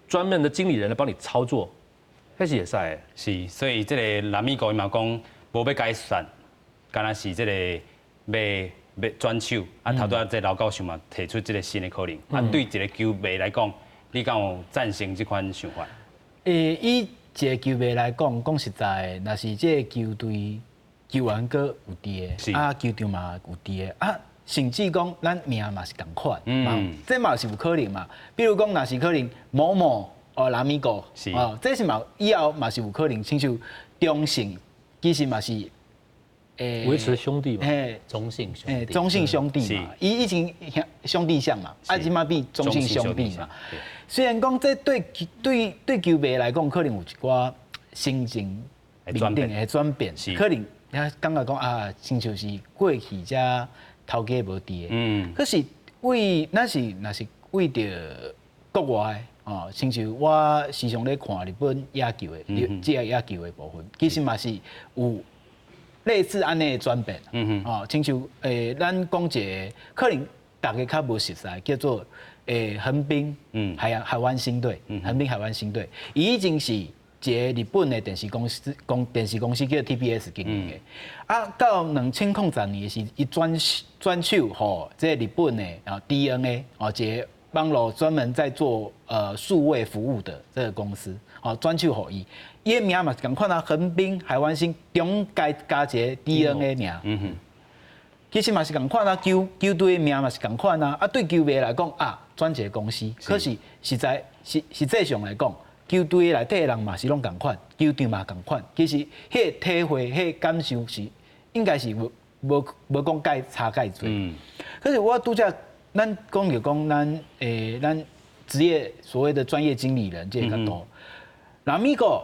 專門的經理人來幫你操作，彼是會使。是，所以這個拉米哥伊嘛講，無欲解散，敢若是這個欲欲轉手。啊，頭拄仔這劉教授嘛提出這個新的可能。啊，對一個球迷來講，你敢有贊成這款想法？以一個球迷來講，講實在，若是這個球隊球員閣有佇的，啊，球場嘛有佇的，啊，甚至講咱名嘛是仝款，這嘛是有可能嘛。比如講，若是可能某某哦拉米哥，哦，這是嘛以後嘛是有可能，親像中信，其實嘛是，維持兄弟嘛，中信兄弟，中信兄弟嘛，伊以前兄弟象嘛，啊，這馬變中信兄弟嘛。雖然講這對對對球迷來講，可能有一寡心情面頂的轉變，可能你感覺講啊，親像是過去遮頭家無佇的，可是為咱是若是為著國外哦，親像我時常咧看日本野球的，職業野球的部分，其實嘛是有類似按呢的轉變，哦，親像咱講一個可能大家較無熟悉，叫做橫濱海灣星隊，橫濱海灣星隊，伊已經是一個日本的電視公司，公電視公司叫 TBS 經營的。啊，到2010年的時，伊轉轉手予這個日本的啊 DeNA 哦，一個網路專門在做數位服務的這個公司，哦轉手予伊，伊的名嘛是仝款啊，橫濱海灣星中間加一個 DeNA 名。其實嘛是仝款啊，球球隊的名嘛是仝款啊。啊，對球迷來講啊，轉一個公司，可是實在實實際上來講，球隊內底的人嘛是攏仝款，球場嘛仝款。其實彼個體會、彼個感受是應該是無無無講蓋差蓋濟。可是我拄才咱講著講咱咱職業所謂的專業經理人這個角度，拉米哥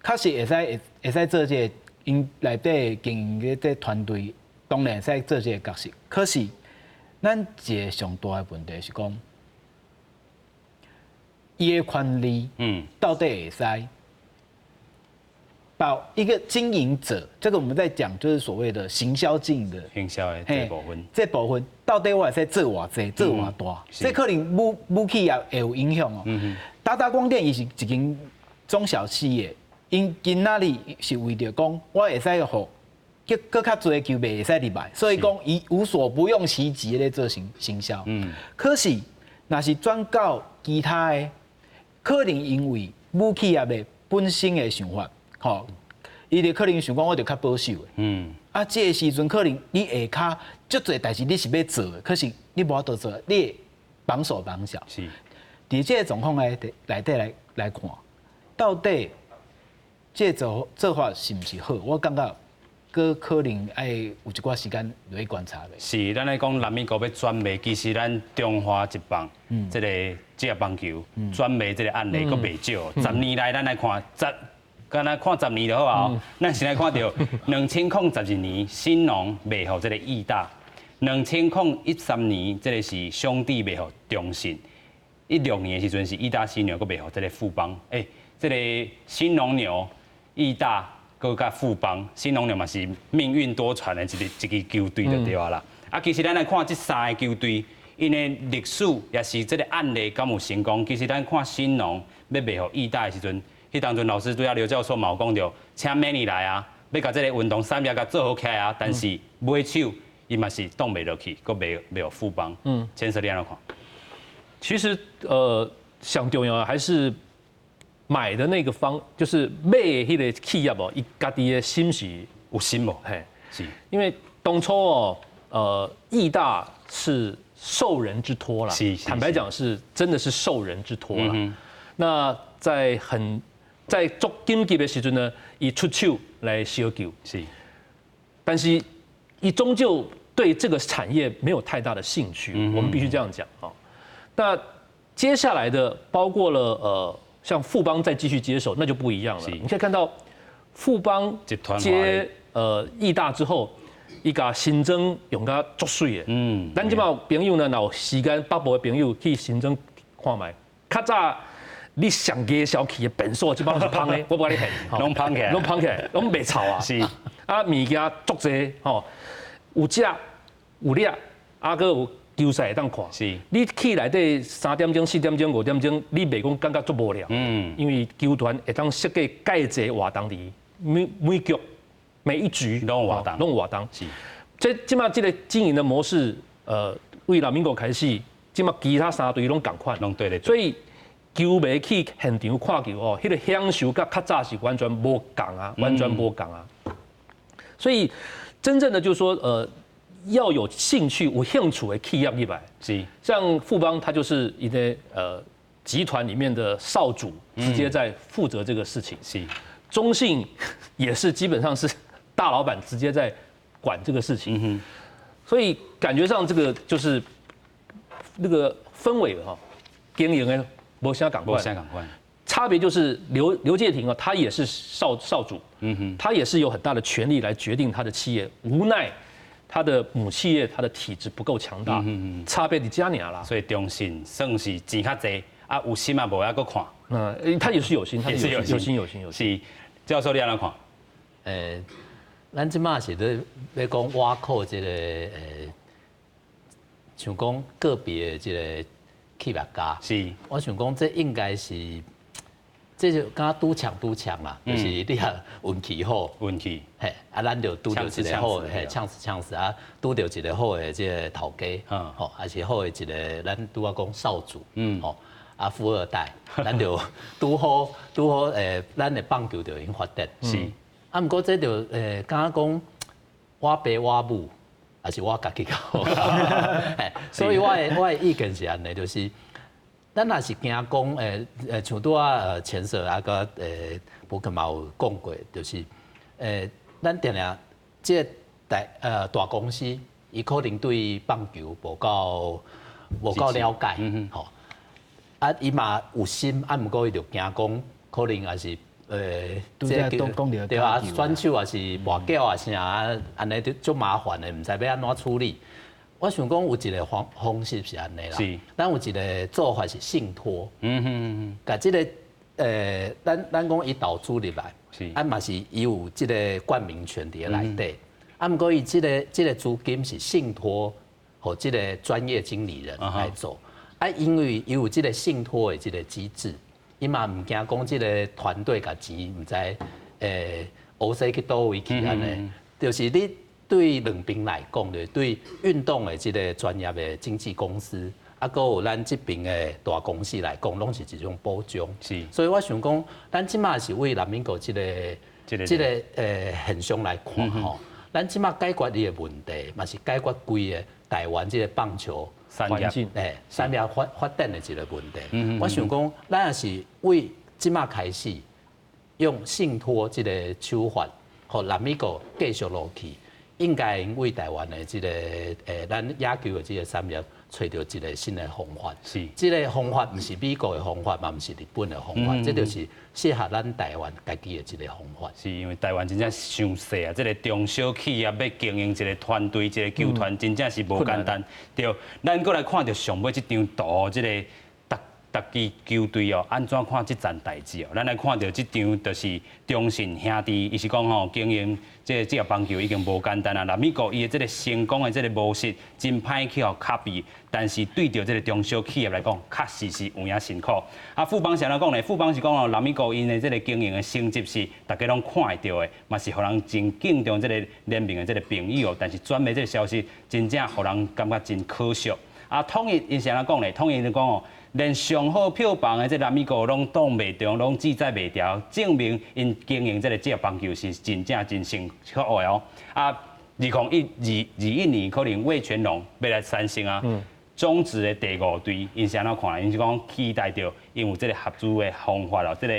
確實會使做這個𪜶內底經營的這團隊，當然會使做這個角色。可是，咱一個上大的問題是講，伊的權利，到底會使把一個經營者，這個我們在講就是所謂的行銷經營的行銷的這部分，這部分到底我會使做偌濟，做偌大，這可能母企業會有影響哦。達達光電伊是一間中小企業，𪜶今仔日是為著講，我會使予閣較濟球迷會使入來，所以講伊無所不用其極咧做行銷。可是若是轉到其他的，可能因為母企業的本身的想法，吼，伊就可能想講我就較保守的。啊，這個時陣可能你下跤足濟代誌你是欲做的，可是你無法度做，你會綁手綁腳。佇這個狀況內底來看，到底這個做法是毋是好？我感覺閣可能愛有一寡時間來觀察的。是，咱咧講拉米哥欲轉賣，其實咱中華職棒，這個職業棒球轉賣這個案例閣袂少。10年來，咱來看十，敢若看十年就好啊。咱先來看著2012年興農賣予這個義大，2013年這個是兄弟賣予中信，16年的時陣是義大犀牛閣賣予這個富邦。欸，這個興農牛、義大。閣佮富邦、興農牛嘛是命運多舛的一支球隊就對啊啦。啊，其實咱來看這三个球隊，𪜶的歷史也是這個案例敢有成功。其實咱看興農欲賣予義大的時陣，彼當陣老師拄仔劉教授嘛有講著，請 Manny 來啊，欲共這個運動產業共做好起來啊，但是尾手伊嘛是擋袂落去，閣賣予富邦。千色你按怎看？其實上重要的還是買的那個方，就是買的彼個企業哦，伊家己的心是有心無？嘿，因為當初哦，義大是受人之託啦，坦白講是真的是受人之託啦。那在足緊急的時陣呢，伊出手來相救，但是伊終究對這個產業沒有太大的興趣，我們必須這樣講啊。那接下來的包括了像富邦再繼續接手，那就不一樣了。你可以看到富邦接義大之後，伊共新莊用甲足媠的。咱這擺朋友呢，若有時間北部的朋友去新莊看覓，較早你上夜宵去的便所，這擺攏是芳的，我無共你騙，攏芳起來，攏芳起來，攏袂臭啊。啊，物件足濟吼，有食有掠，啊，閣有球賽會當看。你去內底3點鐘、4點鐘、5點鐘，你袂講感覺足無聊。因為球團會當設計蓋濟活動佇每局每一局攏有活動，攏有活動。這這擺這個經營的模式，為拉米哥開始，這擺其他三隊攏仝款。攏對咧。所以球迷去現場看球哦，彼個享受佮較早是完全無仝啊，完全無仝啊。所以真正的就是說，要有興趣、有興趣的企業入來，像富邦，他就是一個集團裡面的少主，直接在負責這個事情。中信也是基本上是大老闆直接在管這個事情。所以感覺上這個就是那個氛圍哈，經營的無啥仝款。無啥仝款。差別就是劉介廷啊，他也是少主，他也是有很大的權力來決定他的企業，無奈他的母企業他的體質不夠強大，差別佇遮爾啦。所以中信算是錢較濟，啊有心嘛無猶閣看。嗯，他也是有心，他是有心有心有心。是，教授你按怎看？咱這擺是咧欲講倚靠這個像講個別的這個企業家。我想講這應該是，這就敢若拄搶拄搶啦，就是你若運氣好，運氣，嘿，啊，咱就拄著一個好的，嘿，搶死搶死啊，拄著一個好的這個頭家，吼，還是好的一個，咱拄仔講少主，吼，啊，富二代，咱就拄好拄好，咱的棒球就會用發展。啊，毋過這就敢若講我爸我母，還是我家己較好，所以我的意見是按呢，就是咱若是驚講，像拄仔前社啊，佮伯克嘛有講過，就是咱定定這個大公司，伊可能對棒球無夠了解，吼。啊，伊嘛有心，啊，毋過伊就驚講，可能也是拄才講講著對啊，選手也是跋筊啊啥啊，按呢就足麻煩的，毋知欲按怎處理。我想講有一個方式是按呢啦，咱有一個做法是信託，共這個咱講伊投資入來，啊嘛是伊有這個冠名權佇內底，啊毋過伊這個資金是信託予這個專業經理人來做，啊因為伊有這個信託的這個機制，伊嘛毋驚講這個團隊共錢毋知烏西去佗位去按呢，就是你對兩邊來講，就是對運動的這個專業的經紀公司，啊，閣有咱這邊的大公司來講，攏是一種保障。所以我想講，咱這馬是為 Lamigo 這個現象來看吼，咱這馬解決伊的問題，嘛是解決規个台灣這個棒球環境，產業發展的一個問題。我想講，咱也是為這馬開始用信託這個手法，予 Lamigo 繼續落去。應該為台灣的這個咱野球的這個產業揣著一個新的方法。這個方法毋是美國的方法，嘛毋是日本的方法，這就是適合咱台灣家己的一個方法。是因為台灣真正傷細啊，這個中小企業欲經營一個團隊、一個球團，真正是無簡單。對，咱閣來看著上尾這張圖，這個逐支球隊哦，按怎看這層代誌哦？咱來看著這張就是中信兄弟，伊是講吼經營這個職業棒球已經無簡單啊。Lamigo 伊的這個成功的這個模式真歹去予 copy，但是對著這個中小企業來講，確實是有影辛苦。啊，富邦是按怎講呢？富邦是講哦，Lamigo 𪜶的這個經營的成績是大家攏看會著的，嘛是予人真敬重這個聯盟的這個朋友。但是轉賣這個消息，真正予人感覺真可惜。啊，統一𪜶是按怎講呢？統一就講哦，連上好票房的這 Lamigo 攏擋袂牢，攏制裁袂牢，證明𪜶經營這個職業棒球是真正真成功的哦。啊，2021年可能味全龍欲來產生啊，中職的第五隊，𪜶是按怎看？𪜶是講期待著𪜶有這個合資的方法咯，這個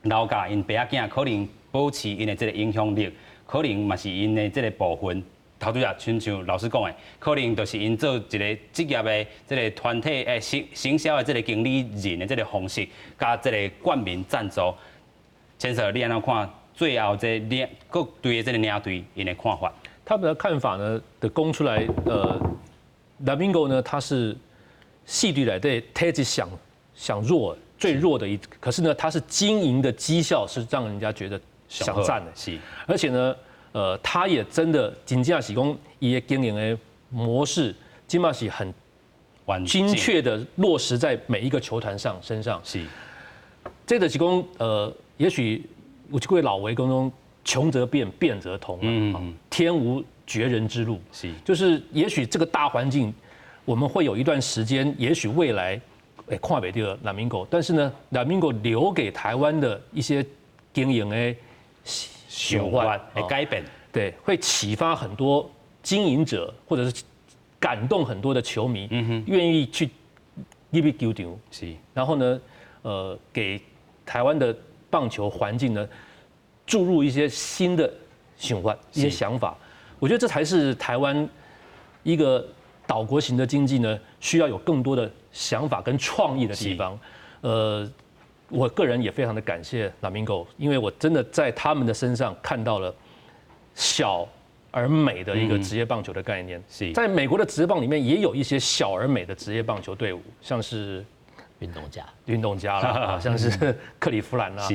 老賈𪜶爸仔囝可能保持𪜶的這個影響力，可能嘛是𪜶的這個部分。頭拄仔親像老師講的，可能就是𪜶做一個職業的這個團體行銷的這個經理人的這個方式，佮這個冠名贊助。千嫂，你按怎看最後這領各隊的這個領隊𪜶的看法？他們的看法呢的講出來，Lamigo 呢，他是四隊內底體質上上弱最弱的一，可是呢，他是經營的績效是讓人家覺得想讚的，而且呢，他也真的真正是講伊的經營的模式，基本上是很精確的落實在每一個球團上身上。這個是講，也許有一句老話講，窮則變，變則通。天無絕人之路。就是也許這個大環境，我們會有一段時間，也許未來會看袂著 Lamigo，但是呢，Lamigo 留給台灣的一些經營的想法會改變，對，會啟發很多經營者，或者是感動很多的球迷，願意去入去球場，然後呢，給台灣的棒球環境呢注入一些新的想法、一些想法。我覺得這才是台灣一個島國型的經濟呢，需要有更多的想法跟創意的地方。我個人也非常的感謝 Lamigo，因為我真的在他們的身上看到了小而美的一個職業棒球的概念。在美國的職業棒裡面，也有一些小而美的職業棒球隊伍，像是運動家、運動家啦，像是克里夫蘭啦，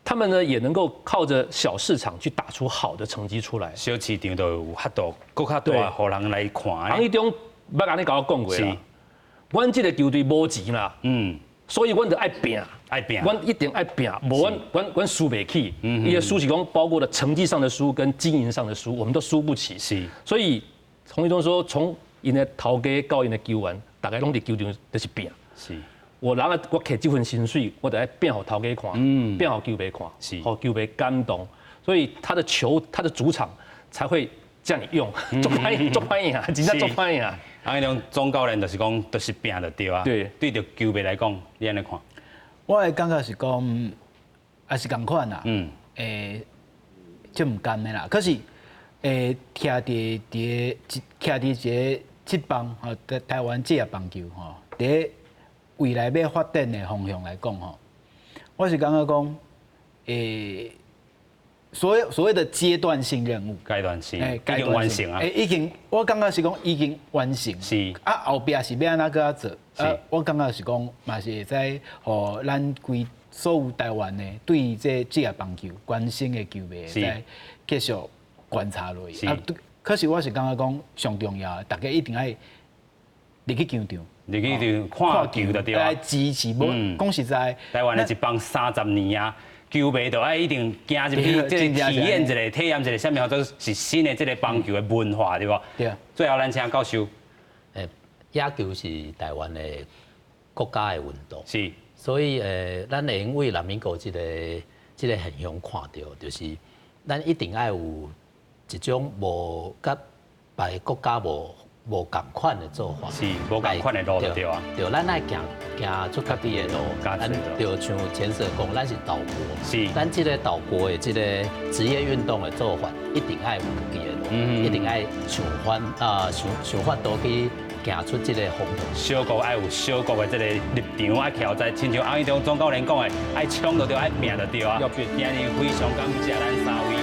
他們呢也能夠靠着小市場去打出好的成績出來。小市場就有法度，閣較大，予人來看。洪一中捌按呢共我講過啦，阮這個球隊無錢啦，所以阮就愛拚，愛拚，阮一定愛拚，無阮輸袂起。伊的輸是講包括了成績上的輸跟經營上的輸，我們都輸不起。所以洪一中說，從𪜶的頭家到𪜶的球員，逐家攏佇球場就是拚。我拿了我摕這份薪水，我就愛拚予頭家看，拚予球迷看，予球迷感動。所以他的球，他的主場才會這樣用，足歹足歹贏，真正足歹贏。啊，彼種總教練就是講，就是拚就對啊。對著球迷來講，你按呢看？我的感覺是講，也是仝款啦。足毋甘的啦。可是，徛佇一個職棒吼，台灣職業棒球吼，佇未來欲發展的方向來講吼，我是感覺講，所謂的階段性任務，階段性已經完成啊。已經，我感覺是講已經完成。啊，後壁是欲按怎閣做？啊，我感覺是講，嘛是會使予咱規所有台灣的對這職業棒球關心的球迷，會使繼續觀察落去。啊，可是我是感覺講上重要的，大家一定愛入去球場。入去就看球就對啊。來支持，無講實在。台灣的職棒30年啊，球迷就愛一定行入去，這個體驗一下，體驗一下，啥物叫做是新的這個棒球的文化，對無？對啊。最後，咱請教授。野球是台灣的國家的運動。所以咱會用為 Lamigo 這個現象看著，就是咱一定愛有一種無佮別個國家無仝款的做法。是，無仝款的路就對啊。對，咱愛行行出家己的路，咱就像前世講，咱是島國。咱這個島國的這個職業運動的做法，一定愛有家己的路，一定愛想法啊，想想法度去行出這個方向。小國愛有小國的這個立場，愛徛在，親像洪一中總教練講的，愛衝就對，愛拼就對啊。今日非常感謝咱三位。